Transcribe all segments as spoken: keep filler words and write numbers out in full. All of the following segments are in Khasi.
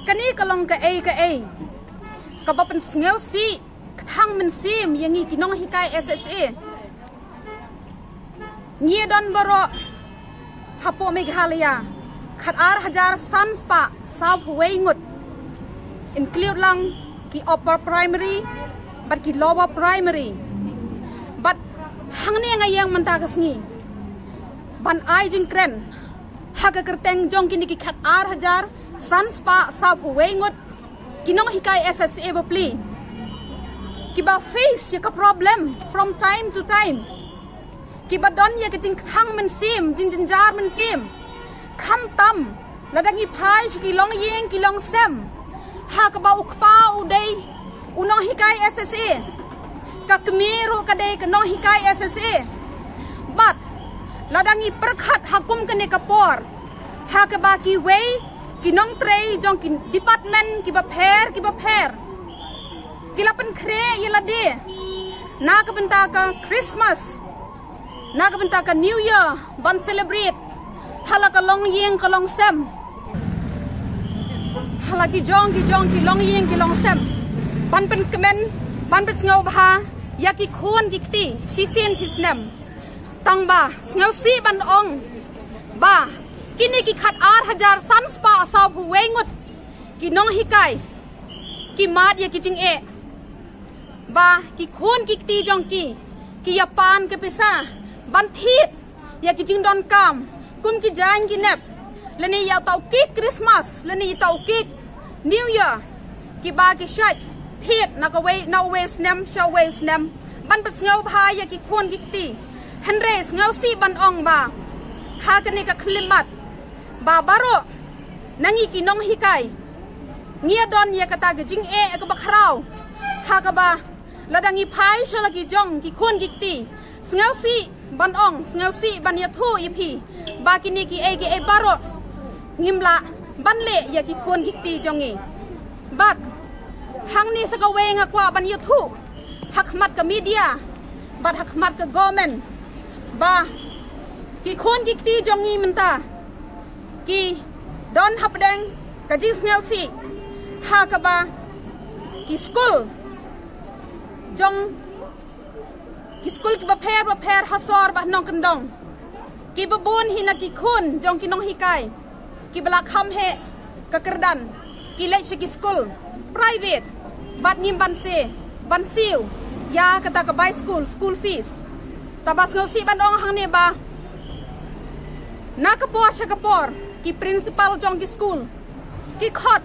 Kane ka long kaei kaei kaba pynsngewsih kthang mynsiem ïa ngi ki nonghikai S S A. Ngi don baroh hapoh Meghalaya khat ar hajar san spah saw phew wei ngut, include lang ki upper primary bad ki lower primary. Bad hangne nga ïeng mynta ka sngi ban ai jingkren ha ka kyrteng jong kine ki khat ar hajar san spah saw phew wei ngut ki nonghikai S S A bapli kiba face ïa ka problem from time to time, kiba don ïa ka jingkthang mynsiem, jingjynjar mynsiem. Khamtam lada ngi phai sha ki longïing ki longsem ha kaba u kpa u dei u nonghikai S S A, ka kmie ruh ka dei ka nonghikai S S A. Bad lada ngi pyrkhat ha kum kane ka por ha kaba kiwei ki nongtrei jong ki department kiba pher kiba pher ki la pynkhreh ïa lade na ka bynta ka Christmas, na ka bynta ka New Year ban celebrate ha la ka longïing ka longsem, ha la ki jong ki jong ki longïing ki longsem, ban pynkmen, ban pynsngewbha ïa ki khun ki kti shisien shisnem. Tang ba sngewsih ban ong ba kine ki khat ar hajar san spah saw phew wei ngut ki nonghikai ki mad ïa ki jingeh ba ki khun ki kti jong ki ki ïa pan ka pisa ban thied ïa ki jingdonkam kum ki jaiñ ki nep, lane ïa uta u cake Christmas lane ïa uta u cake New Year, kiba ki shait thied na kawei na uwei u snem sha uwei u snem ban pynsngewbha ïa ki khun ki kti. Hynrei sngewsih ban ong ba ha kane ka khyllipmat ba baroh na ngi ki nonghikai ngi ïa don ïa kata ka jingeh kaba khraw ha kaba lada ngi phai sha la ki jong ki khun ki kti. Sngewsih ban ong, sngewsih ban ïathuh ïa phi ba kine kiei kiei baroh ngim lah ban leh ïa ki khun ki kti jong ngi. Bad hangne sa kawei nga kwah ban ïathuh ha khmat ka media bad ha khmat ka government ba ki khun ki kti jong ngi mynta ki don hapdeng ka jingsngewsih ha kaba ki skul jong ki skul kiba pher ba pher ha sor ba nongkyndong, kiba bun hi na ki khun jong ki nonghikai kiba la kham heh ka kyrdan ki leit sha ki skul private bad ngim banse ban siew ïa kata ka bai skul, school fees. Taba sngewsih ban ong hangne ba na ka por sha ka por ki principal jong ki skul ki khot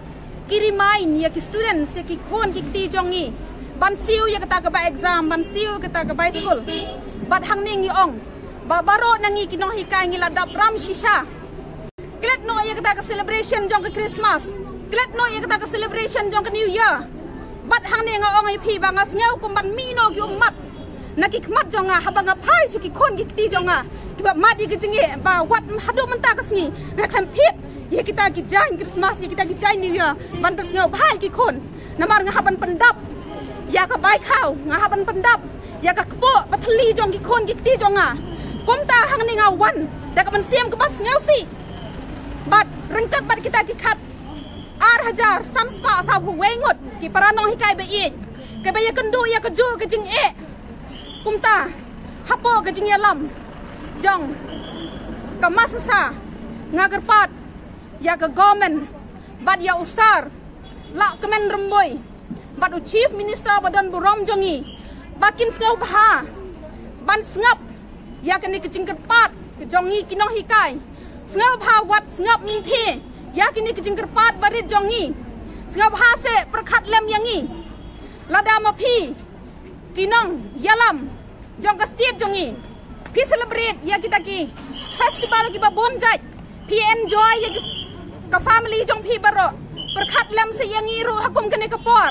ki remind ïa ki students, ïa ki khun ki kti jong ngi ban siew ïa kata ka bai exam, ban siew ïa kata ka bai skul. Bad hangne ngi ong ba baroh na ngi ki nonghikai ngi la dap ram shisha. Klet noh ïa kata ka celebration jong ka Christmas, klet noh ïa kata ka celebration jong ka New Year. Bad hangne nga ong ïa phi ba nga sngew kum ban mih noh ki ummat na ki khmat jong nga haba nga phai sha ki khun ki kti jong nga kiba mad ïa ki jingeh ba wat haduh mynta ka sngi nga khlem thied ïa kita ki jaiñ Christmas, ïa kita ki jaiñ New Year ban pynsngewbha ïa ki khun. Namar nga hap ban pyndap ïa ka bai khaw, nga hap ban pyndap ïa ka kpoh ba thylli jong ki khun ki kti jong nga. Kumta hangne nga wan da ka mynsiem kaba sngewsih bad ryngkat bad kita ki khat ar hajar san spah saw phew wei ngut ki para nonghikai ba ïeit kiba ïakynduh ïa kajuh ka jingeh. Kumta hapoh ka jingïalam jong ka Masasa nga kyrpad ïa ka government bad ïa u Sir Lahkmen Rymbui bad u Chief Minister ba don burom jong ngi ba kin sngewbha ban sngap ïa kane ka jingkyrpad ka jong ngi ki nonghikai. Sngewbha wat sngap mynta ïa kane ka jingkyrpad barit jong ngi. Sngewbha seh pyrkhat lem ïa ngi. Lada ma phi ki nongïalam jong ka state jong ngi, phi celebrate ïa kita ki festival kiba bun jait, phi enjoy ïa ki, ka family jong phi baroh. Pyrkhat lem seh ïa ngi ruh ha kum kane ka por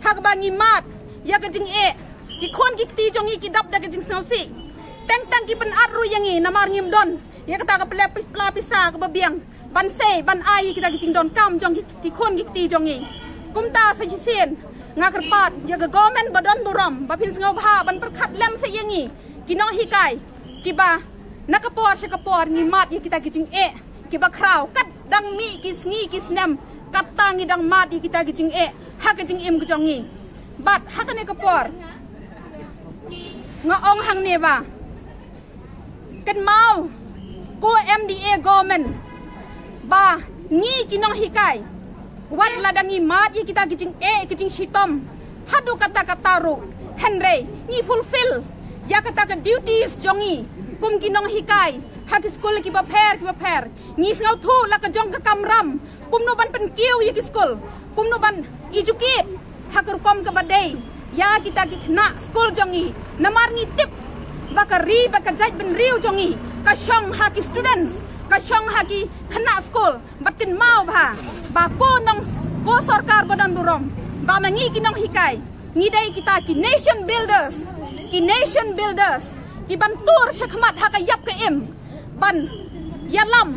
ha kaba ngi mad ïa ka jingeh, ki khun ki kti jong ngi ki dap da ka jingsngewsih. Teng teng ki pynat ruh ïa ngi namar ngim don ïa kata ka pla pisa kaba biang ban sei ban ai ïa kita ki jingdonkam jong ki, ki khun ki kti jong ngi. Kumta sa shisien nga kyrpad ïa ka government ba don burom ba phin sngewbha ban pyrkhat lem seh ïa ngi ki nonghikai kiba na ka por sha ka por ngi mad ïa kita ki jingeh kiba khraw kat dang mih ki sngi ki snem Kata ngi dang mad ïa kita ki jingeh ha ka jingim ka jong ngi. Bad ha kane ka por nga ong hangne ba kynmaw ko M D A government ba ngi ki nonghikai, wat la dang ngi mad ïa kita ki jingeh ki jingshitom haduh katta katta ruh, hynrei ngi fulfill ïa kata ka duties jong ngi kum ki nonghikai ha ki skul kiba pher kiba pher. Ngi sngewthuh la ka jong ka kamram kumno ban pynkiew ïa ki skul, kumno ban educate ha ka rukom kaba dei ïa kita ki khynnah skul jong ngi. Namar ngi tip ba ka ri bad ka jaitbynriew jong ngi ka shong ha ki students, ka shong ha ki khynnah skul. Bad kynmaw bha ba ko nong, ko sorkar ba don burom, ba ma ngi ki nonghikai ngi dei kita ki nation builders, ki nation builders, ki ban tur shakhmat ha ka ïap ka im ban ïalam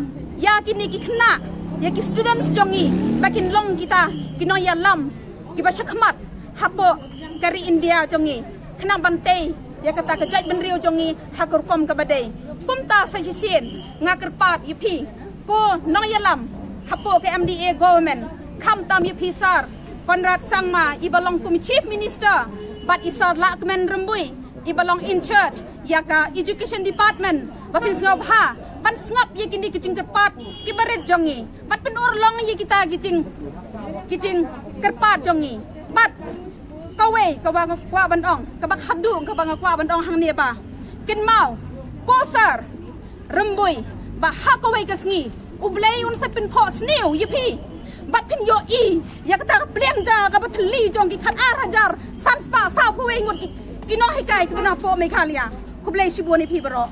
ïa kine ki khynnah, ïa ki students jong ngi ba kin long kita ki nongïalam kiba shakhmat hapoh ka ri India jong ngi, khnang ban tei ïa kata ka jaitbynriew jong ngi ha ka rukom kaba dei. Kumta sa shisien nga kyrpad ïa phi ko nongïalam hapoh ka M D A government, khamtam ïa phi Sir Conrad Sangma, i ba long kum Chief Minister, bad i Sir Lahkmen Rymbui, i ba long in charge ïa ka Education Department, ba phin sngewbha ban sngap ïa kine ki jingkyrpad kiba rit jong ngi bad pynurlong ïa kita ki jing, ki jingkyrpad jong ngi. Bad kawei kaba nga kwah ban ong, kaba khadduh kaba nga kwah ban ong hangne ba kynmaw ko Sir Rymbui ba ha kawei ka sngi U Blei un sa pynphohsniew ïa phi bad phin ïohi ïa kata ka pliang ja kaba thylli jong ki khatar hajar san spah sawphew wei ngut ki, ki nonghikai kiba na poh Meghalaya. Khublei shibun ïa phi baroh.